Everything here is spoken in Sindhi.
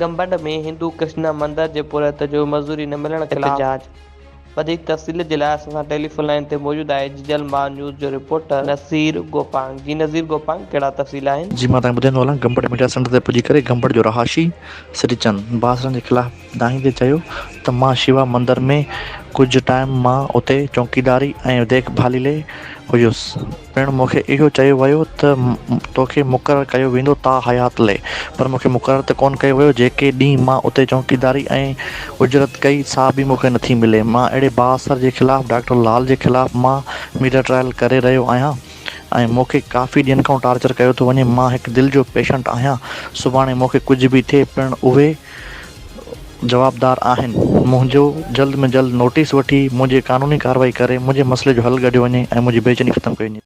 گمبٽ ۾ هندو ڪرشنا مندر جي پورهيت جو مزدوري نه ملڻ خلاف احتجاج. وڌيڪ تفصيل جي لاء اسان سان ٽيليفون لائين تي موجود آهي جيجل ماء نيوز جو رپورٽر نصير گوپانگ جي نظير گوپانگ ڪهڙا تفصيل آهن. جي مان توهان کي ٻڌائيندو هلان گمبٽ ميڊيا سينٽر تي پڄي ڪري گمبٽ جو رهاشي سري چند بااثرن جي خلاف دانهيندي چيو ته مان شيوا مندر ۾ ڪجهه ٽائيم مان اتي چوڪيداري ۽ ديک ڀالي لي هيس پڻ مون کي اهو چيو ويو ته توکي مقرر ڪيو ويندو تا حيات لئه، پر مون کي مقرر ته ڪونه ڪيو ويو، جيڪي ڏينهن مان اتي چوڪيداري ۽ اجرت ڪئي سا به مون کي نٿي ملي. مان اهڙي بااثر جي خلاف ڊاڪٽر لال جي خلاف مان ميڊيا ٽرائل ڪري رهيو آهيان ۽ مون کي ڪافي ڏينهن کان ٽارچر ڪيو ٿو وڃي، مان هڪ دل جو پيشنٽ آهيان، سڀاڻي مون کي ڪجهه به ٿئي پڻ اهي جوابدار آهن، منهنجو جلد ۾ جلد نوٽيس وٺي منهنجي قانوني ڪارروائي ڪري منهنجي مسئلي جو حل ڳڍيو وڃي ۽ منهنجي بيچيني ختم ڪئي وڃي.